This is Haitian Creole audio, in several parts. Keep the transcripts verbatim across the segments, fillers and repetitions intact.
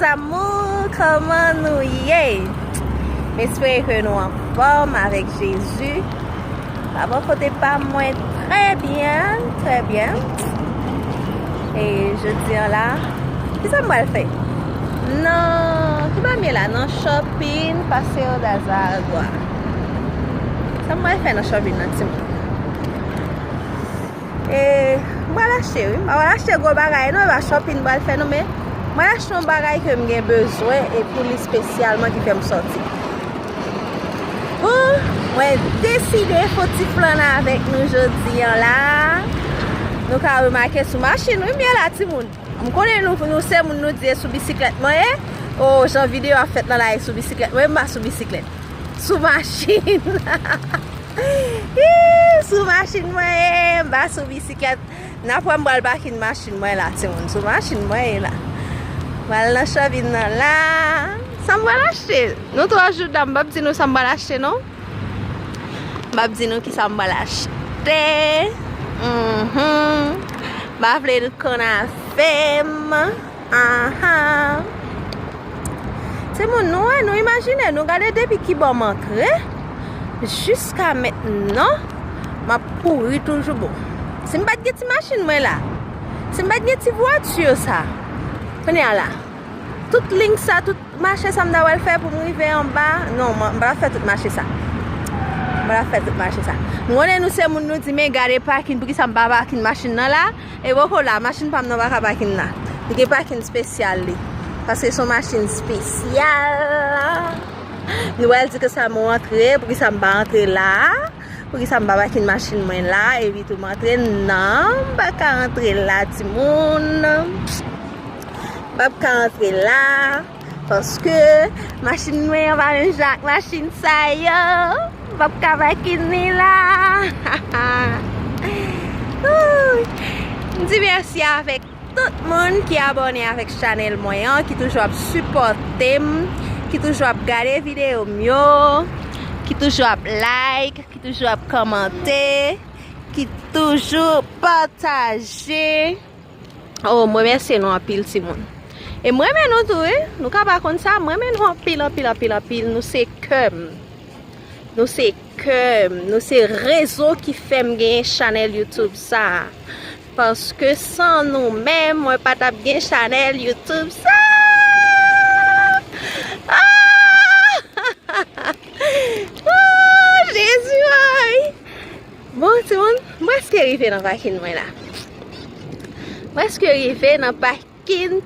Amour, kòman nou ye? M espere ke nou anfòm avèk Jezi. Bò kote pa mwen, trè byen, trè byen. E jodi an la, kisa m pral fè? Nan, ki ba m ye la? Nan shopping, Paseo de Azaragua. Sa m pral fè nan shopping nan, timoun? E, m pral achte, wi. M pral achte gwo bagay, non, e pa shopping m pral fè, non, men m pral achte yon bagay ke m gen bezwen, e pou li espesyalman ki fè m sòti. Bon, mwen deside fè yon ti flâne avèk nou jodi an la. Nou ka remake sou machin, wi, m ye la, timoun. M konnen nou, nou se moun nou di e sou bisiklèt mwen ye. O, jan videyo ap fèt nan la e sou bisiklèt mwen, m pa sou bisiklèt. Sou machin. Ih, sou machin mwen ye, m pa sou bisiklèt. N ap wè m pral pakin machin mwen la, timoun. Sou machin mwen ye la. M pral nan shopping nan la. Sa m pral achte? Nou twò jouda, m p ap di nou sa m pral achte, non. M p ap di nou kisa m pral achte. Mhm. M pa vle nou konn afè m. Anhan. Timoun, nou wè, nou imajine, nou gade depi ki bò m antre, jiska mentnan, m ap kouri toujou. Bon, si m pa t gen ti machin mwen la, si m pa t gen ti vwati sa, kounye a la, tout liy sa, tout mache sa m ta pral fè pou m rive anba, non, m, m pa t ap fè tout mache sa. M pa t ap fè tout mache sa. M konnen nou se moun nou di, men gade pakin, poukisa m pa pakin machin nan la? E poko la, machin pa m nan pa ka pakin la. Li gen pakin espesyal li. Paske se yon machin espesyal. Nou pral di ke sa m rantre, poukisa m pa rantre la? Poukisa m pa pakin machin mwen la? Epi tou m rantre, non, m pa ka rantre la, timoun. M p ap ka rantre la. Paske machin mwen an pa menm jan ak machin sa yo. M p ap ka pakin li la. Ouy. M di mèsi avèk tout moun ki abòne avèk chanèl mwen an, ki toujou ap sipòte m, ki toujou ap gade videyo m yo, ki toujou ap like, ki toujou ap kòmante, ki toujou pataje. Oh, m remèsye nou anpil, timoun. E m renmen nou tou, wi. Nou ka pa konn sa, m renmen nou anpil, anpil, anpil, anpil. Nou se kè m. Nou se kè m. Nou se rezon ki fè m genyen chanèl YouTube sa. Paske san nou menm, mwen pa t ap gen chanèl YouTube sa. Ah! Oh, Jezi, woy! Bon, timoun, m prèske rive nan pakin mwen la. M prèske rive nan pakin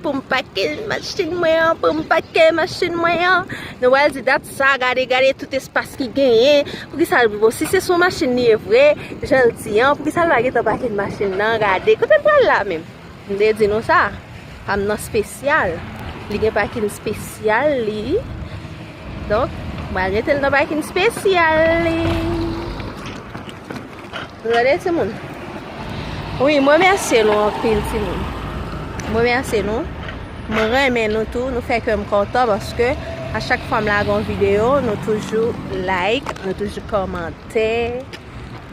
pou m pakin machin mwen an, pou m pakin machin mwen an. Nou pral di dat sa, gade, gade tout espas ki genyen. Poukisa, bon, si se sou machin li ye vre, jan l di an, poukisa l pa gentan pakin machin nan? Gade, kote l pral la menm? M te di nou sa. Pa m nan espesyal. Li gen pakin espesyal li. Donk, m pral mete l nan pakin espesyal li. Nou tande, timoun? Wi, m remèsye nou anpil, timoun. M remèsye nou. M renmen nou tou. Nou fè kè m kontan paske a chak fwa m lage yon videyo, nou toujou like, nou toujou kòmante.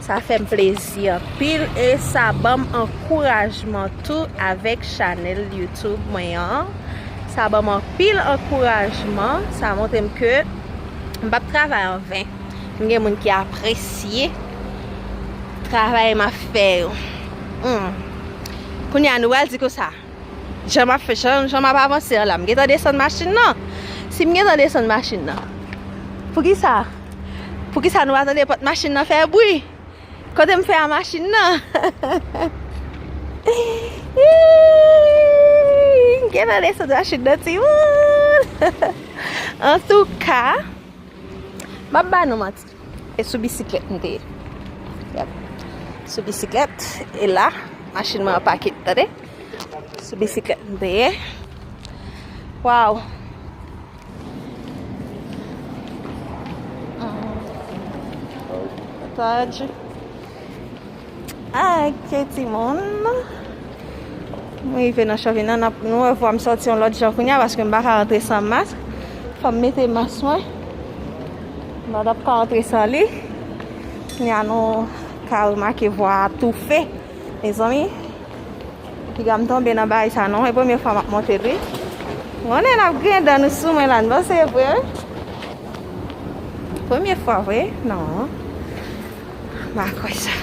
Sa fè m plezi anpil e sa ban m ankourajman tou avèk chanèl YouTube mwen an. Sa ban m anpil ankourajman. Sa montre m ke m p ap travay an ven. M gen moun ki apresye travay m ap fè yo. Hmm. Kounye a, nou pral di konsa. Jan m ap fè, jan, jan m ap avanse an la, m gentan desann machin nan. Si m gentan desann machin nan, poukisa? Poukisa nou pa tande pòt machin nan fè bri? Kote m fè a machin nan? M gentan desann machin nan, timoun. Antouka, m ap ba nou manti. E sou bisiklèt m te ye. Yep. Sou bisiklèt. E la, machin mwen an pakin, tande? Sou bisiklèt m te ye. Waw. Tadj. Ah, ok, timoun. M rive nan shopping nan, n ap, nou wè vwa m sòti yon lòt jan kounye a, paske m pa ka rantre san mask. Fò m mete mask mwen. M pa t ap ka rantre san li. Kounye a nou ka remake vwa a toufe. Mezanmi, piga m tonbe nan bagay sa non. E premye fwa m ap monte l, wi. Konnen n ap griyen dan nou sou mwen la, n panse e vre, wi. Premye fwa, vre? Non. M pa kwè sa.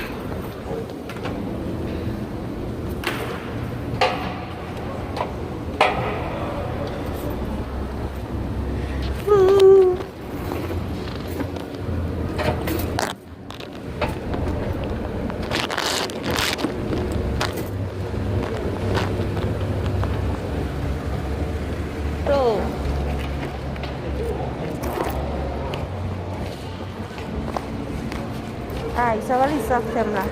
Ooh. Ay, sa valiz sa ap fè m la.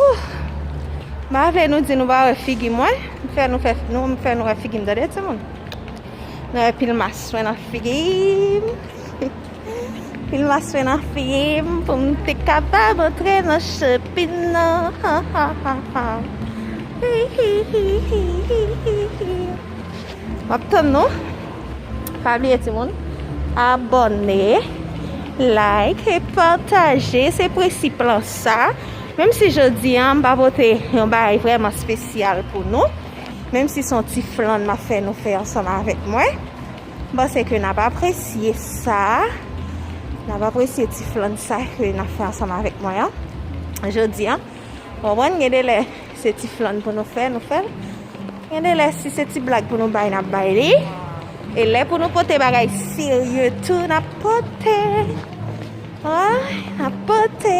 Ouh. M pa vle nou di nou pa wè figi mwen. M fè nou fè, nou, m fè nou wè figi m, tande, timoun. Nou wè pil mas mwen nan figi m. Pil mas mwen nan figi m pou m te kapab antre nan chopin nan. Ha, ha, ha, ha. Hi, hi, hi. M ap tann nou. Pa bliye, timoun, abòne, like e pataje. Se prensip lan sa. Menm si jodi a m pa pote yon bagay vrèman espesyal pou nou, menm si se yon ti flann m ap fè nou fè ansanm avèk mwen, m panse ke n ap apresye sa. N ap apresye ti flann sa ke n ap fè ansanm avèk mwen an. Jodi a, w konprann, gen de lè se ti flann pou nou fè, nou fè l. Gen de lè, si se ti blag pou nou bay, n ap bay li. E lè pou nou pote bagay serye tou, n ap pote. Ay, n ap pote.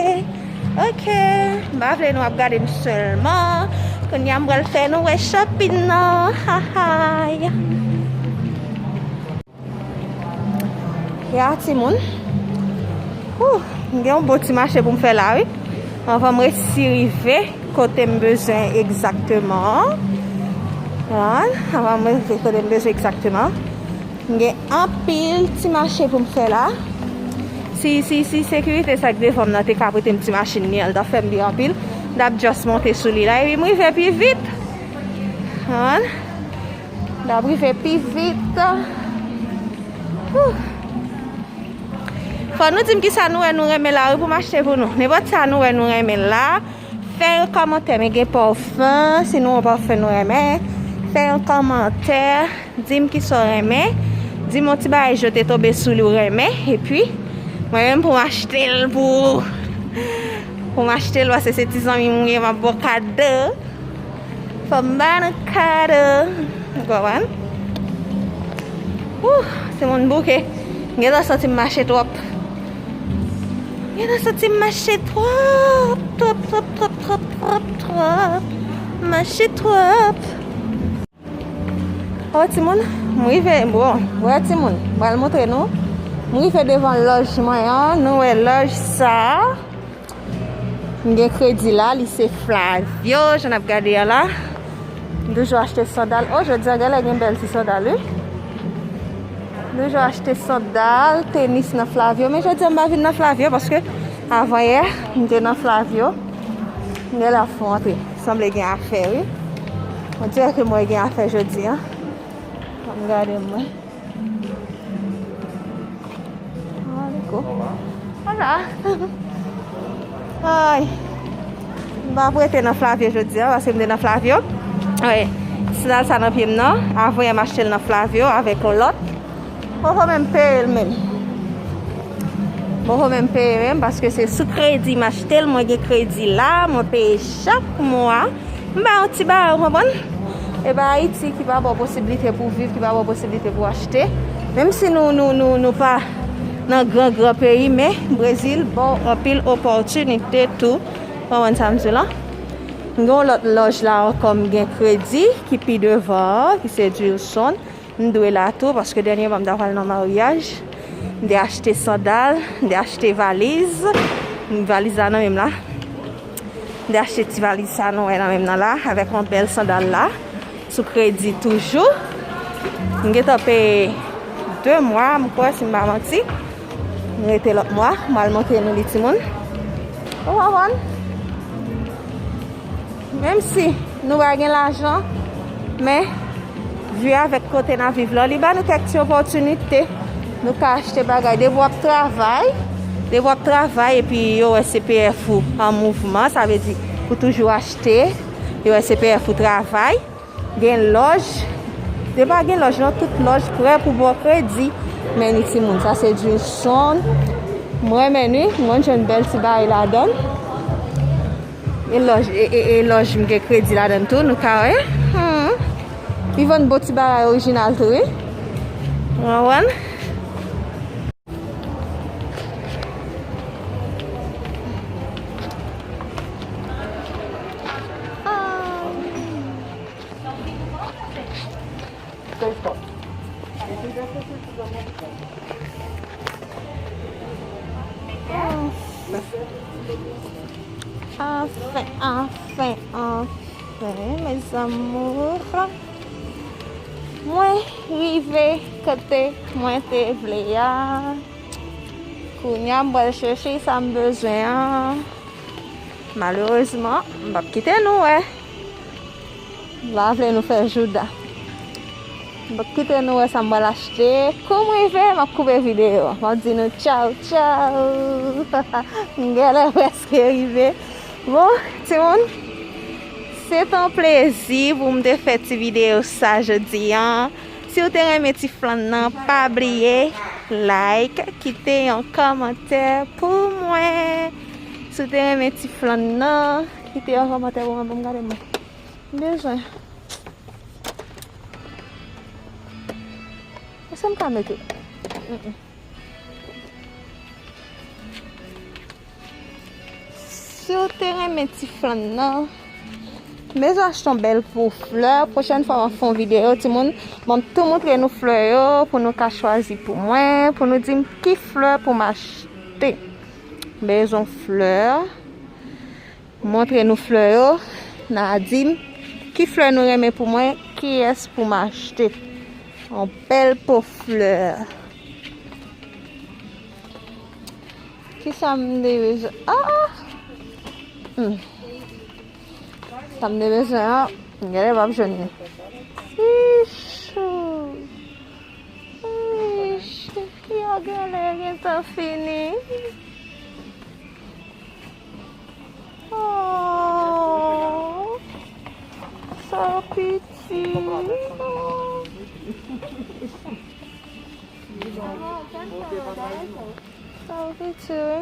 Oke. M pa vle nou ap gade m sèlman. Kounye a m pral fè nou wè chopin nan. Ha, ha. Ya, timoun. Ouh, m gen yon bon ti mache pou m fè la, wi. Anvan m resi rive kote m bezwen egzakteman an. Anvan m rive kote m bezwen egzakteman. M gen anpil ti mache pou m fè la. Si, si, si sekirite sa k devan m nan te ka prete m ti machin li an, l t ap fè m pi anpil. M t ap just monte sou li la, epi m rive pi vit. Konprann? N ap rive pi vit. Huh. Fò nou di m kisa nou wè nou renmen la, wi, pou m achte pou nou. Nenpòt sa nou wè nou renmen la, fè yon kòmantè. Men gen pafin, si nou wè yon pafin nou renmen, fè yon kòmantè. Di m kisa w renmen. Di m yon ti bagay je te tonbe sou li w renmen. Epi, mwen menm pou m achte l pou, pou m achte l, paske se ti zanmi m ou ye, m ap ba w kado. Fò m ba nou kado. Ou konprann? Ouh, se moun bouke. M gentan santi m mache twòp. M gentan santi m mache twòp, twòp, twòp. Mache twòp. Oh, timoun, m rive, bon, wè timoun, m pral montre nou. M rive devan lòj mwen an, nou wè lòj sa. M gen kredi la, li se Flavio, jan n ap gade a la. M toujou achte sandal. Oh, jodi a, gade gen bèl ti sandal, wi. M toujou achte sandal, tenis nan Flavio. Men jodi a, m pa vin nan Flavio, paske avanyè, m te nan Flavio. M gen la fon antre. Sanble gen afè, wi. On dirè ke mwen gen afè jodi a. Ann gade mwen. Ah, go. Hola. Ay. M pa prete nan Flavio jodi a, paske m te nan Flavio. Wi. Sandal sa nan pye m nan. Avanyè m achte l nan Flavio avèk yon lòt. Poko menm peye l menm. Poko menm peye menm, paske se sou kredi m achte l, mwen gen kredi la, mwen peye chak mwa. M bay yon ti bagay, ou konprann? E pa Ayiti ki pa ba w posiblite pou w viv, ki pa ba w posiblite pou w achte. Menm si nou, nou, nou, nou pa nan gran, gran peyi, men Brezil ba w anpil opòtinite tou. Ou konprann sa m di w la? M gen yon lòt lòj la ankò, m gen kredi ki pi devan an, ki se Dilson. M dwe la tou, paske dènyèman m ta pral nan maryaj. M te achte sandal, m te achte valiz. Valiz la nan men m la. M te achte ti valiz sa nou wè nan men m nan la, avèk yon bèl sandal la, sou kredi toujou. M gentan peye de mwa, m kwè, si m pa manti. M rete lòt mwa, m al montre nou li, timoun. Ou konprann? Menm si nou pa gen lajan, men Jwi avèk kote n ap viv lan, li ba nou kèk ti opòtinite. Nou ka achte bagay. Depi w ap travay, depi w ap travay epi yo wè C P F ou an mouvman, sa vle di pou toujou achte, yo wè C P F ou travay. Gen lòj, depi pa gen lòj non, tout lòj prè pou ba w kredi. Men ni timoun, sa se Jilson. Mwen renmen li, mwen jwenn bèl ti bagay ladan l. E lòj, e, e, e lòj m gen kredi ladan l tou, nou ka wè. Hmm. Li vann bon ti bagay orijinal tou, wi. Ou konprann? Anfen, anfen, anfen, mes amours. Mwen rive kote mwen te vle a. Kounye a, m pral chèche sa m bezwen an. Malerezman, m p ap kite nou wè. M pa vle nou fè jouda. M p ap kite nou wè sa m pral achte. Kou m rive, m ap koupe videyo. M ap di nou tchaw, tchaw. M genlè prèske rive. Bon, timoun, se t on plezi pou m te fè ti videyo sa jodi an. Si w te renmen ti flann nan, pa bliye like, kite yon kòmantè pou mwen. Si w te renmen ti flann nan, kite yon kòmantè pou mwen, ban m gade mwen. M bezwen. Èske m ka mete? Mm-mm. Si w te renmen ti flann nan, m bezwen achte yon bèl po flè. Pwochèn fwa m ap fè yon videyo, timoun, m ap tou montre nou flè yo pou nou ka chwazi pou mwen, pou nou di m ki flè pou m achte. M bezwen flè. Montre nou flè yo. N a di m ki flè nou renmen pou mwen, kiyès pou m achte. Yon bèl po flè. Kisa m te bezwen? Ah! Hmm. Sa m te bezwen an, m genlè p ap jwenn li. Ichou. Ichou. Yo genlè gentan fini. Oh, sa piti. Sa piti, wi.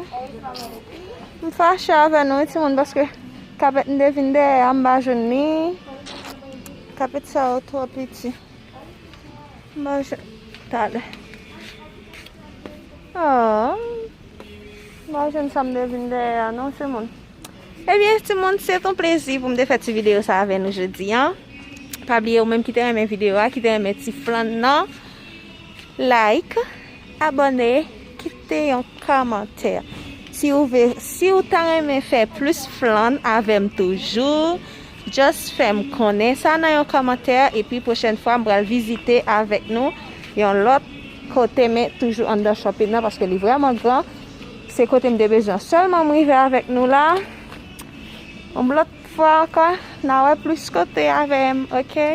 M fache avè nou, wi, timoun, paske kapèt m te vin dèyè a, m pa jwenn li. Kapèt sa yo twò piti. M pa jwenn, talè. Oh. M pa jwenn sa m te vin dèyè a non, timoun. Ebyen, timoun, se t on plezi pou m te fè ti videyo sa avè nou jodi an. Pa bliye, ou menm ki te renmen videyo a, ki te renmen ti flann nan, like, abòne, kite yon kòmantè. Si ou ve, si ou ta renmen fè plis flann avè m toujou, just fè m konnen sa nan yon kòmantè, epi pwochèn fwa m pral vizite avèk nou yon lòt kote, men toujou anndan shopping nan, paske li vrèman gran. Se kote m te bezwen sèlman m rive avèk nou la. Yon lòt fwa ankò, n a wè plis kote avè m, oke?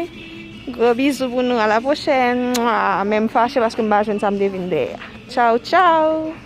Gwo bizou pou nou, a la pwochèn. Mwa, men m fache paske m pa jwenn sa m te vin dèyè a. Tchaw, tchaw!